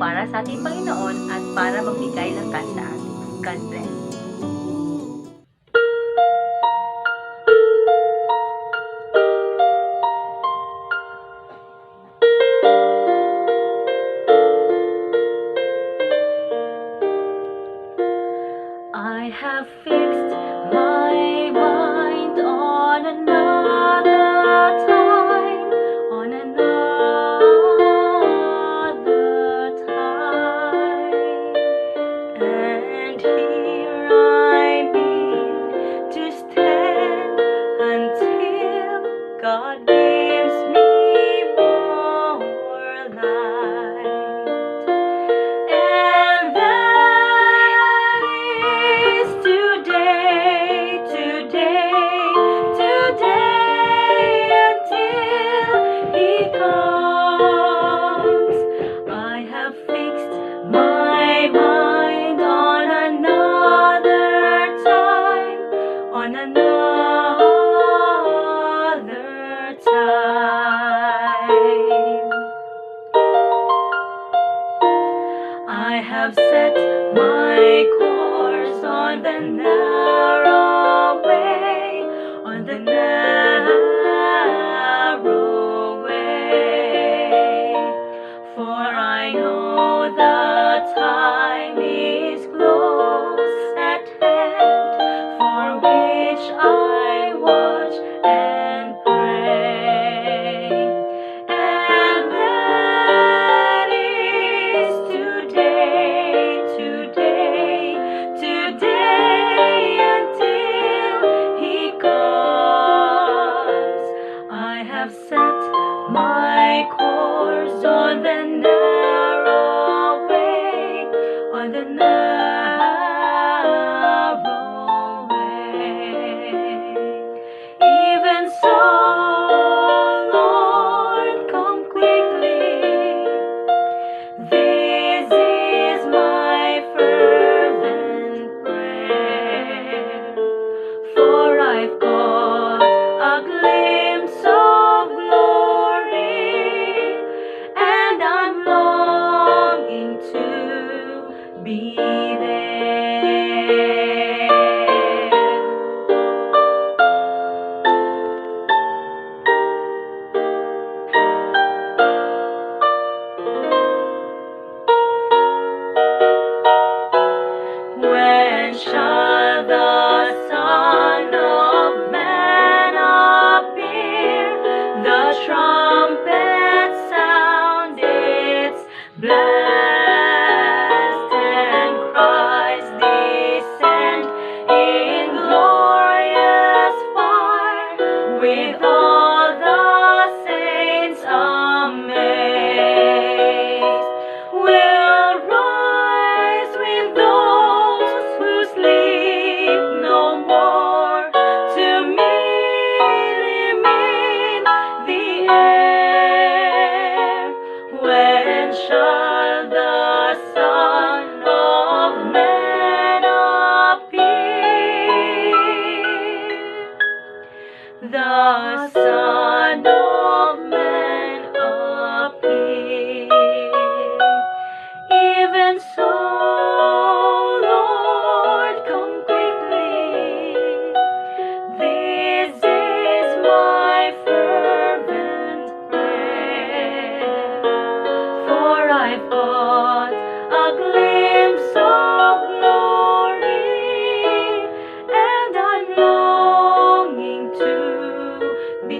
para sa ating Panginoon at para magbigay lakas sa atin. God bless. I have fixed my mind on another time, on another time. And here I mean to stand until God gives me more light. And that is today, today, today, until He comes. I have fixed my mind on another time, on another time. I have set my course on the narrow way, on the narrow way. For I know the time is close at hand, for which I watch and pray. And that is today, today, today, until He comes. I have set my course on the narrow way, on the narrow way. Even so, Lord, come quickly. This is my fervent prayer. For I've caught a glimpse of glory, and I'm longing to be there. When shall the Son of Man appear? The trumpet sound its blast, and Christ descend in glorious fire with all the saints amazed. Will rise with those who sleep no more to meet Him in the air. When shall the Son of Man appear? The Son of Man appear. Even so, Lord, come quickly. This is my fervent prayer. For I've caught a glimpse of glory, and I'm longing to be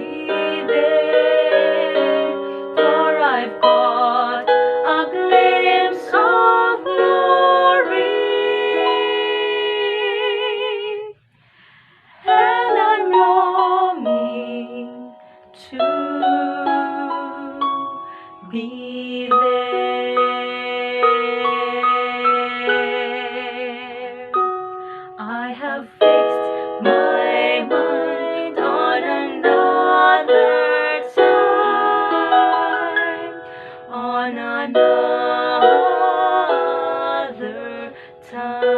there. For I've caught a glimpse of glory, and I'm longing to be there. I have fixed my mind on another time, on another time.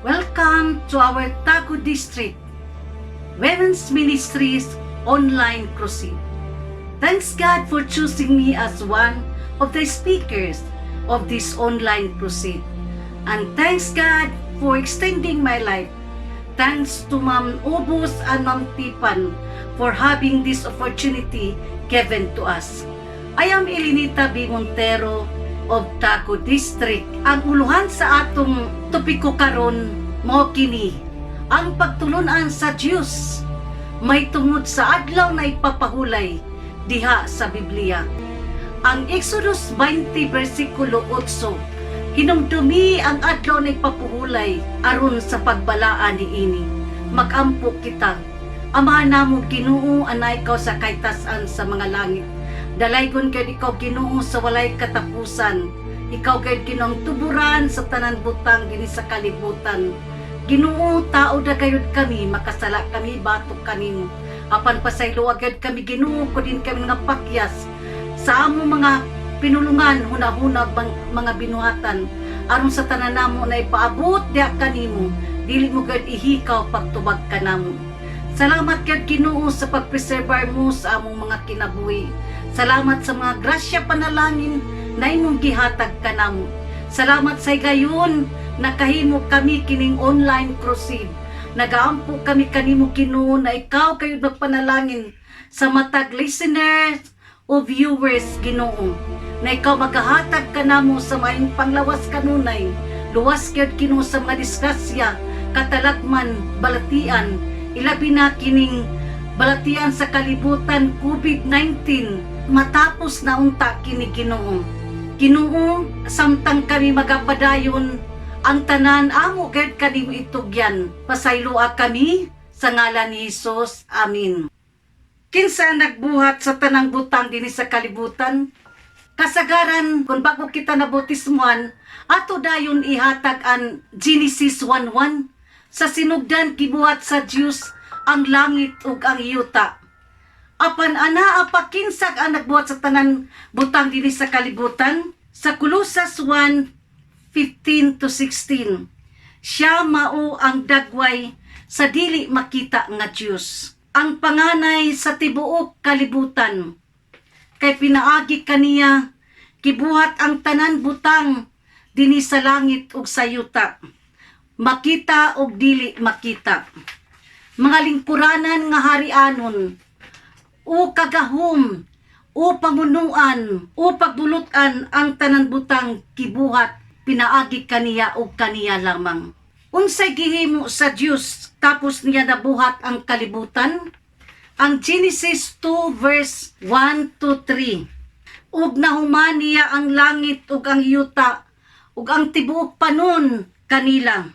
Welcome to our Tagud District. Women's Ministries Online Crusade. Thanks God for choosing me as one of the speakers of this online crusade. And thanks God for extending my life. Thanks to Ma'am Ubus and Ma'am Tipan for having this opportunity given to us. I am Elenita B. Montero of Tago District. Ang uluhan sa atong topiko karon mao kini, ang pagtulunan sa Dios may tungod sa adlaw na ipapahulay diha sa Biblia. Ang Exodus 20 versikulo 8, "Hinumdumi ang adlaw na ipapuhulay aron sa pagbalaan niini." Magampo kita. Ama namo Ginoo, anay ikaw sa kaytas-an sa mga langit. Dalaygon gayud ikaw, Ginoo, sa walay katapusan. Ikaw gayud, Ginoong tuburan sa tanan butang dinhi sa kalibutan. Ginoo, tao da gayud kami, makasala kami batok kanimo. Apan pasayloa gayud kami, Ginoo, kun kami nga pakyas sa amo mga pinulungan, hunahuna, mga binuhatan, aron sa tanan namo na ipaabot diha kanimo, dili mo gayud ihikaw pagtubag kanamo. Salamat gayud, Ginoo, sa pagpreserbar mo sa among mga kinabuhi. Salamat sa mga grasya, panalangin na imong gihatag kanamo. Salamat sa higayon nakahimo kami kining online crusade. Nagaampo kami kanimo, Ginoo, na ikaw kayo magpanalangin sa matag listeners o viewers, Ginoo, na ikaw magahatag kanamo sa maayong panglawas kanunay. Luwas gyud, Ginoo, sa mga disgrasya, katalagman, balatian, ilabi na kining balatian sa kalibutan, COVID-19. Matapos na unta kini, Ginoo. Ginoo, samtang kami magapadayon, ang tanan amo gayud kanimo itugyan. Pasayloa kami sa ngalan ni Jesus. Amen. Kinsa ang nagbuhat sa tanang butang dinhi sa kalibutan? Kasagaran, kung bago kita nabautismuhan, ato dayon ihatag ang Genesis 1:1. Sa sinugdan gibuhat sa Dios ang langit ug ang yuta. Apan anaa pa, kinsa ang nagbuhat sa tanan butang dinhi sa kalibutan? Sa Colosas 1:15 to 16. Siya mao ang dagway sa dili makita nga Dios, ang panganay sa tibuok kalibutan. Kay pinaagi kaniya gibuhat ang tanan butang dinhi sa langit ug sa yuta, makita ug dili makita, mga lingkuranan nga harianon, o kagahom, o pamunuan, o pagbulutan. Ang tanan butang gibuhat pinaagi kaniya ug kaniya lamang. Unsay gihimo sa Dios tapos niya nabuhat ang kalibutan? Ang Genesis 2 verse 1 to 3. Ug nahuman niya ang langit ug ang yuta ug ang tibuok panon kanila.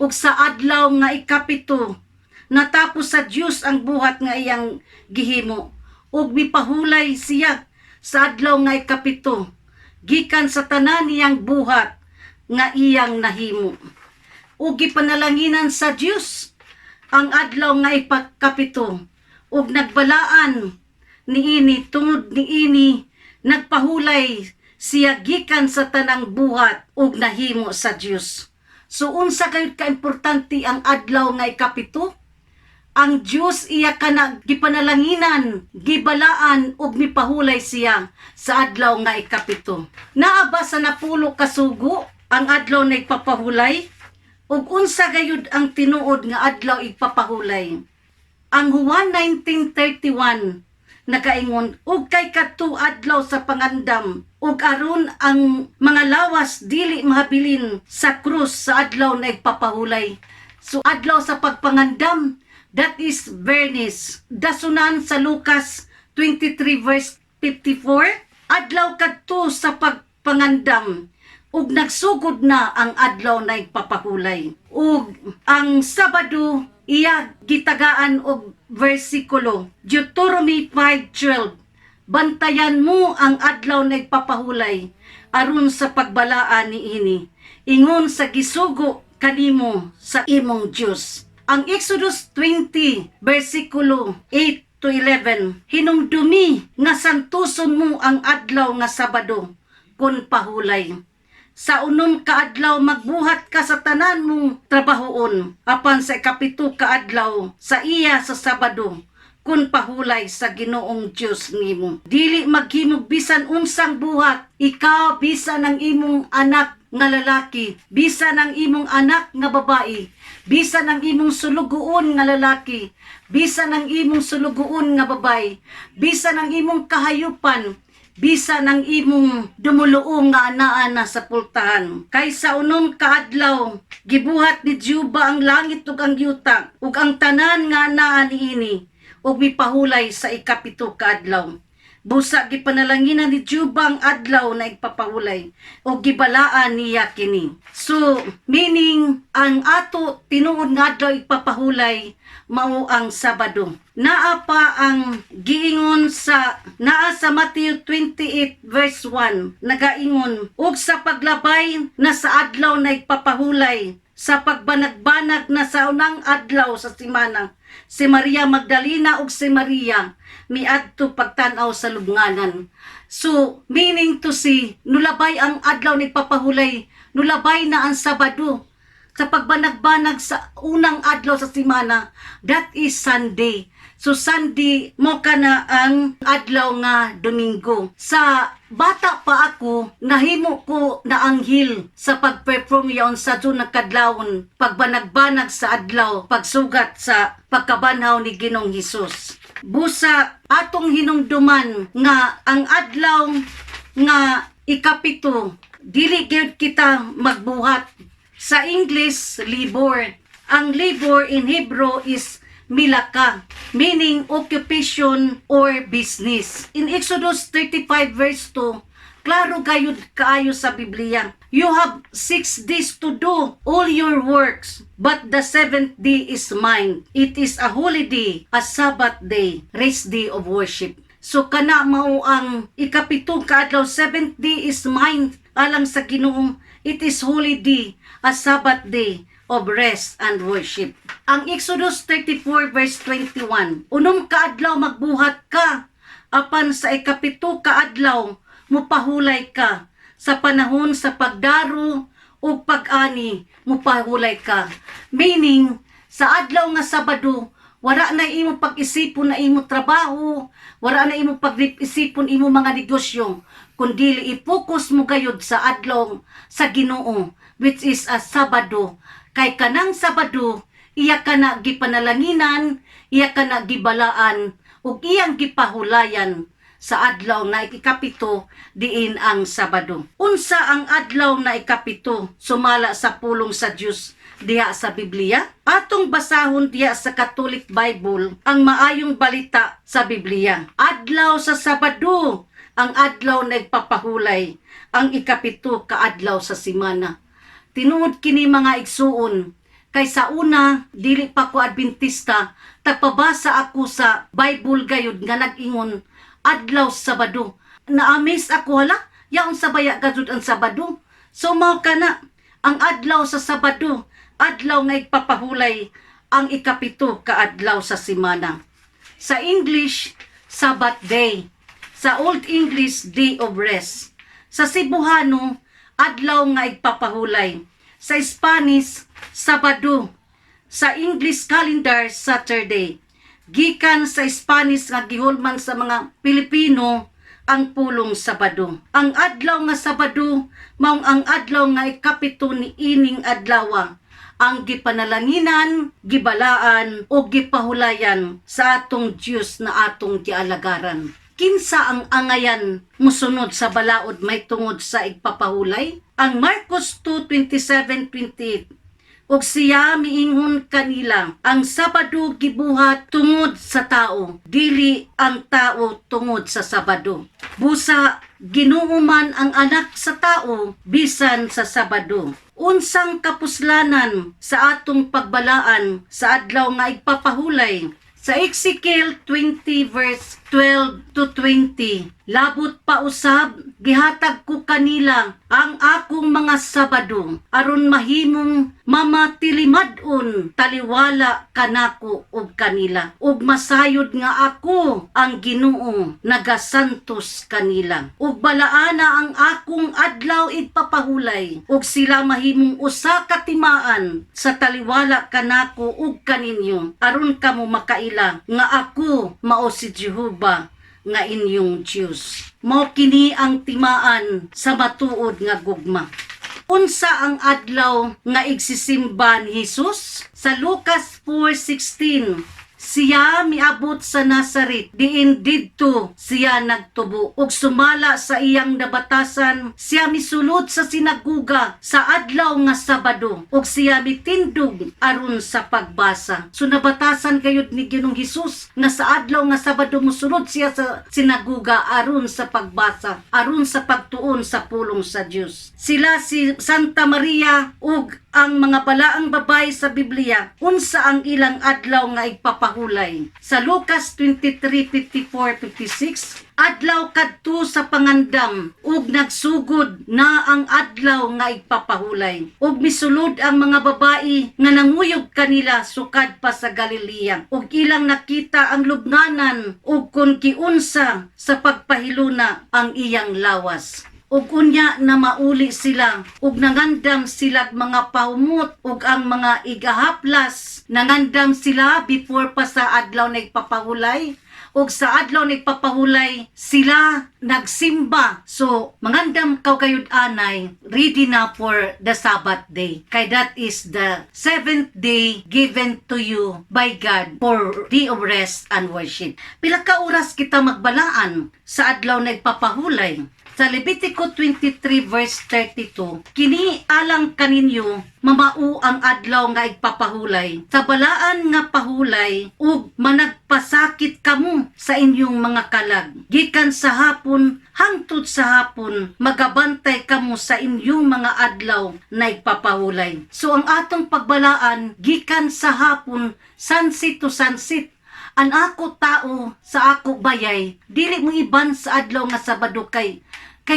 Ug sa adlaw nga ikapito, natapos sa Dios ang buhat nga iyang gihimo ug mipahulay siya sa adlaw nga ikapito gikan sa tanan niyang buhat nga iyang nahimo. Ug gipanalanginan sa Dios ang adlaw nga ikapito ug nagbalaan niini tungod niini nagpahulay siya gikan sa tanang buhat ug nahimo sa Dios. So unsa kayod kaimportante ang adlaw nga ikapito? Ang Dios iya kana gipanalanginan, gibalaan ug mipahulay siya sa adlaw nga ikapito. Naa ba sa Napulo ka Sugo ang adlaw na ipapahulay? Ug unsa gayud ang tinuod nga adlaw ipapahulay? Ang Juan 19:31 nakaingon, "Ug kay kadto adlaw sa pangandam ug aron ang mga lawas dili mahabilin sa krus sa adlaw na igpapahulay." So adlaw sa pagpangandam, that is Biyernes. Dasunan sa Lucas 23 verse 54, adlaw kadto sa pagpangandam ug nagsugod na ang adlaw na igpapahulay. Ug ang Sabado iya gitagaan og versikulo, Deuteronomy 5:12, "Bantayan mo ang adlaw na igpapahulay aron sa pagbalaan niini ingon sa gisugo kanimo sa imong Dios." Ang Exodus 20 versikulo 8 to 11, "Hinumdumi nga santuson mo ang adlaw nga Sabado kon pahulay." Sa unom ka adlaw magbuhat ka sa tanan mong trabahoon, apan sa ikapito ka adlaw sa iya sa Sabado kun pahulay sa Ginoong Dios nimo. Dili maghimog bisan unsang buhat, ikaw bisan ang imong anak nga lalaki, bisan ang imong anak nga babae, bisan ang imong sulugoon nga lalaki, bisan ang imong sulugoon nga babae, bisan ang imong kahayupan, bisan ang imong dumuluong nga anaa na sa pultahan. Kay sa unom ka adlaw, gibuhat ni Jehova ang langit ug ang yuta, ug ang tanan nga anaa niini, ug mipahulay sa ikapito ka adlaw. Busa gipanalanginan ni Jehova ang adlaw na igpapahulay ug gibalaan niya kini. So, meaning ang ato tinuod nga adlaw igpapahulay mao ang Sabado. Naa pa ang giingon sa naa sa Matthew 28 verse 1, nagaingon, "Ug sa paglabay na sa adlaw na igpapahulay, sa pagbanagbanag na sa unang adlaw sa simana, si Maria Magdalena ug si Maria miadto pagtan-aw sa lubnganan." So, meaning to say, nulabay ang adlaw ni papahulay, nulabay na ang Sabado. Sa pagbanagbanag sa unang adlaw sa simana, that is Sunday. So Sunday mao kana ang adlaw nga Domingo. Sa bata pa ako, nahimo ko na anghel sa pag-perform yaon sa June nagkadlawon, pagbanagbanag sa adlaw, pagsugat sa pagkabanhaw ni Ginoong Hesus. Busa atong hinumduman nga ang adlaw nga ikapito, dili gyud kita magbuhat. Sa English, labor. Ang labor in Hebrew is milaka, meaning occupation or business. In Exodus 35 verse 2, klaro gayud kaayo sa Biblia. "You have 6 days to do all your works, but the seventh day is mine. It is a holy day, a Sabbath day, rest day of worship." So kana mao ang ikapitong kaadlaw, seventh day is mine alang sa Ginoo. It is holy day, a Sabbath day of rest and worship. Ang Exodus 34 verse 21, "Unom ka adlaw magbuhat ka, apan sa ikapito ka adlaw mupahulay ka, sa panahon sa pagdaro o pag-ani mupahulay ka." Meaning, sa adlaw nga Sabado, wala na imo pag-isipon na imo trabaho, wala na imo pag-isipon imo mga negosyo, kundi i-focus mo gayud sa adlaw sa Ginoo, which is a Sabado. Kay kanang Sabado, iya ka na gipanalanginan, iya ka na gibalaan, ug iyang gipahulayan sa adlaw na ikapito, diin ang Sabado. Unsa ang adlaw na ikapito sumala sa pulong sa Dios diha sa Biblia? Atong basahon diha sa Catholic Bible ang maayong balita sa Biblia. Adlaw sa Sabado, ang adlaw na igpapahulay, ang ikapito ka adlaw sa simana. Tinuod kini, mga igsuon, kay sa una dili pa ko Adventista, tagpabasa ako sa Bible gayud nga nag-ingon adlaw Sabado. Na-amaze ako, hala, yaon sa baya gayud ang Sabado. So mao kana ang adlaw sa Sabado, adlaw nga igpapahulay, ang ikapito kaadlaw sa simana. Sa English, Sabbath day. Sa Old English, day of rest. Sa Cebuano, adlaw nga igpapahulay. Sa Spanish, Sabado. Sa English calendar, Saturday. Gikan sa Spanish nga gihulman sa mga Pilipino ang pulong Sabado. Ang adlaw nga Sabado maong ang adlaw nga ikapito ni ining adlawa ang gipanalanginan, gibalaan o gipahulayan sa atong Dios na atong gialagaran. Kinsa ang angayan musunod sa balaod may tungod sa igpapahulay? Ang Marcos 2:27-28, "Ug siya miingon kanila, 'Ang Sabado gibuhat tungod sa tao, dili ang tao tungod sa Sabado. Busa Ginoo man ang anak sa tao bisan sa Sabado.'" Unsang kapuslanan sa atong pagbalaan sa adlaw nga igpapahulay? Sa Ezekiel 20 verse 12 to 20. Labot pa usab, gihatag ko kanila ang akong mga Sabado aron mahimong mamatilimad-on taliwala kanako ug kanila, ug masayod nga ako ang Ginoo nagasantos kanila. Ug balaana ang akong adlaw igpapahulay, ug sila mahimong usa ka timaan sa taliwala kanako ug kaninyo, aron kamo makaila nga ako mao si Jehova nga inyong Diyos. Mao kini ang timaan sa matuod nga gugma. Unsa ang adlaw nga igsisimba ni Jesus? Sa Lucas 4:16, siya miabot sa Nazaret, diin didto siya nagtubo. Ug sumala sa iyang nabatasan, siya misulod sa sinaguga sa adlaw nga Sabado, ug siya mitindog aron sa pagbasa. So nabatasan kayod ni Ginoong Hesus nga sa adlaw nga Sabado mosulod siya sa sinaguga aron sa pagbasa, aron sa pagtuon sa pulong sa Dios. Sila si Santa Maria ug ang mga balaang babae sa Biblia, unsa ang ilang adlaw nga igpapahulay? Sa Lucas 23:54-56, adlaw kadto sa pangandam ug nagsugod na ang adlaw nga igpapahulay. Ug misulod ang mga babae nga nanguyog kanila sukad pa sa Galilea, ug ilang nakita ang lubnganan ug kon giunsa sa pagpahiluna ang iyang lawas. Ug unya na mauli sila ug nangandam sila mga pahumot ug ang mga igahaplas. Nangandam sila before pa sa adlaw na igpapahulay, ug sa adlaw na igpapahulay sila nagsimba. So mangandam kaw kayod anay, ready na for the Sabbath day, kay that is the seventh day given to you by God for day of rest and worship. Pila ka oras kita magbalaan sa adlaw na igpapahulay? Sa Levitico 23 verse 32, kini alang kaninyo, mamao ang adlaw nga igpapahulay. Sa balaan nga pahulay, ug managpasakit kamo sa inyong mga kalag. Gikan sa hapon hangtod sa hapon, magabantay kamo sa inyong mga adlaw na igpapahulay. So ang atong pagbalaan, gikan sa hapon, sunset to sunset. An ako tao sa ako bayay, dili mo iban sa adlaw nga Sabado kay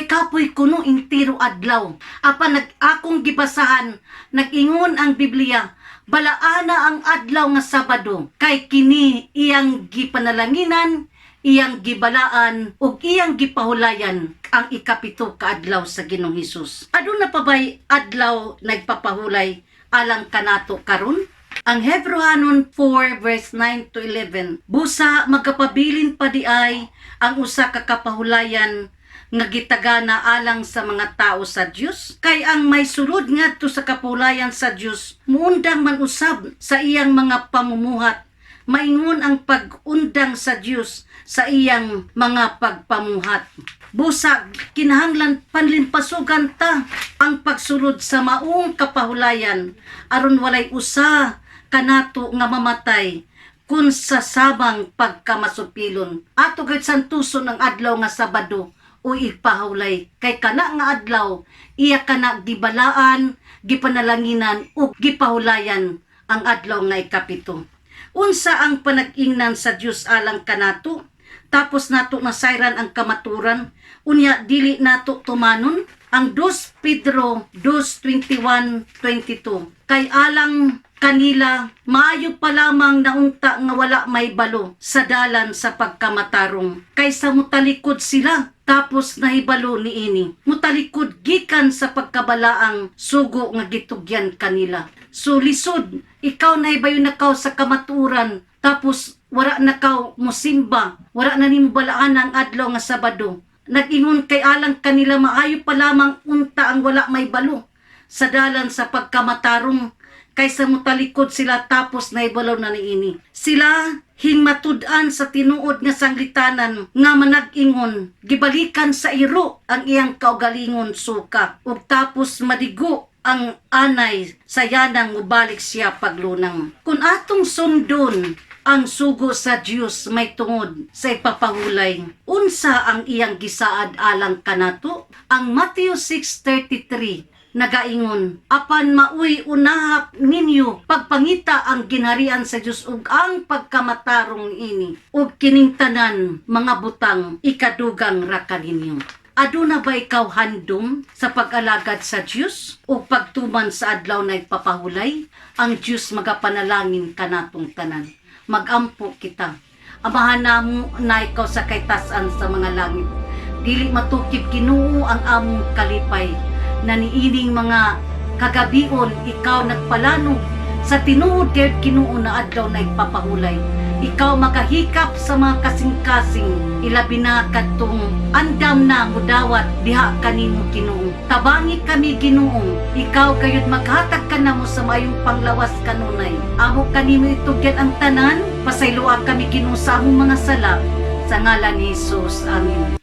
kapoy kuno intiro adlaw. Apan nag akong gibasahan, nag-ingon ang Biblia, balaana ang adlaw nga Sabado kay kini iyang gipanalanginan, iyang gibalaan ug iyang gipahulayan ang 7 ka adlaw sa Ginoong Hesus. Aduna pa bay adlaw nagpapahulay alang kanato karon? Ang Hebreohanon 4 verse 9 to 11, busa magapabilin pa di ay ang usa ka kapahulayan nga gitagana alang sa mga tao sa Dios, kay ang may sulod ngadto sa kapahulayan sa Dios muundang man usab sa iyang mga pamumuhat, maingon ang pag-undang sa Dios sa iyang mga pagpamuhat. Busa kinahanglan panlimpasugan ta ang pagsulod sa maong kapahulayan aron walay usa kanato nga mamatay kun sa samang pagkamasupilon. Ato gayud santuson ang adlaw nga Sabado o ipahulay, kay kana nga adlaw iya kana gibalaan, gipanalanginan ug gipahulayan ang adlaw nga 7. Unsa ang panag-ingnan sa Dios alang kanato? Tapos nato nasayran ang kamaturan, unya dili nato tumanon? Ang 2 Pedro 2:21-22, kay alang kanila maayo pa lamang naunta nga wala may balo sa dalan sa pagkamatarong kaysa mutalikod sila tapos nahibalo niini, mutalikod gikan sa pagkabalaang sugo nga gitugyan kanila. So lisod ikaw nahibayo na kaw sa kamatuoran, tapos wara na kaw musimba, wara na nimo balaan ang adlaw nga Sabado. Nag-ingon kay alang kanila maayo pa lamang unta ang wala may balo sa dalan sa pagkamatarong kaysa mutalikod sila tapos naibalaw na niini. Sila hingmatud-an sa tinuod nga sanglitanan nga manag-ingon, gibalikan sa iro ang iyang kaugalingon suka, ug tapos madigo ang anay sa yanang mubalik siya paglunang. Kung atong sundon ang sugo sa Dios may tungod sa ipapahulay, unsa ang iyang gisaad alang kanato? Ang Matthew 6:33. Nagaingon, "Apan maoy unaha ninyo pagpangita ang ginharian sa Dios ug ang pagkamatarong ini, ug kining tanan mga butang ikadugang ra kaninyo." Aduna ba ikaw handom sa pag-alagad sa Dios o pagtuman sa adlaw na ipapahulay? Ang Dios magapanalangin kanatong tanan. Magampo kita. Amahan namo na ikaw sa kaitasan sa mga langit. Dili matukib, Ginoo, ang among kalipay na niining mga kagabion ikaw nagpalanog sa tinuod gayud, Ginoo, na adlaw na ipapahulay. Ikaw makahikap sa mga kasing-kasing, ilabi na kadtong andam na mudawat diha kanimo, Ginoo. Tabangi kami, Ginoo. Ikaw gayud maghatag kanamo sa maayong panglawas kanunay. Amo kanimo itugyan ang tanan. Pasayloa kami, Ginoo, sa among mga sala. Sa ngalan ni Jesus. Amen.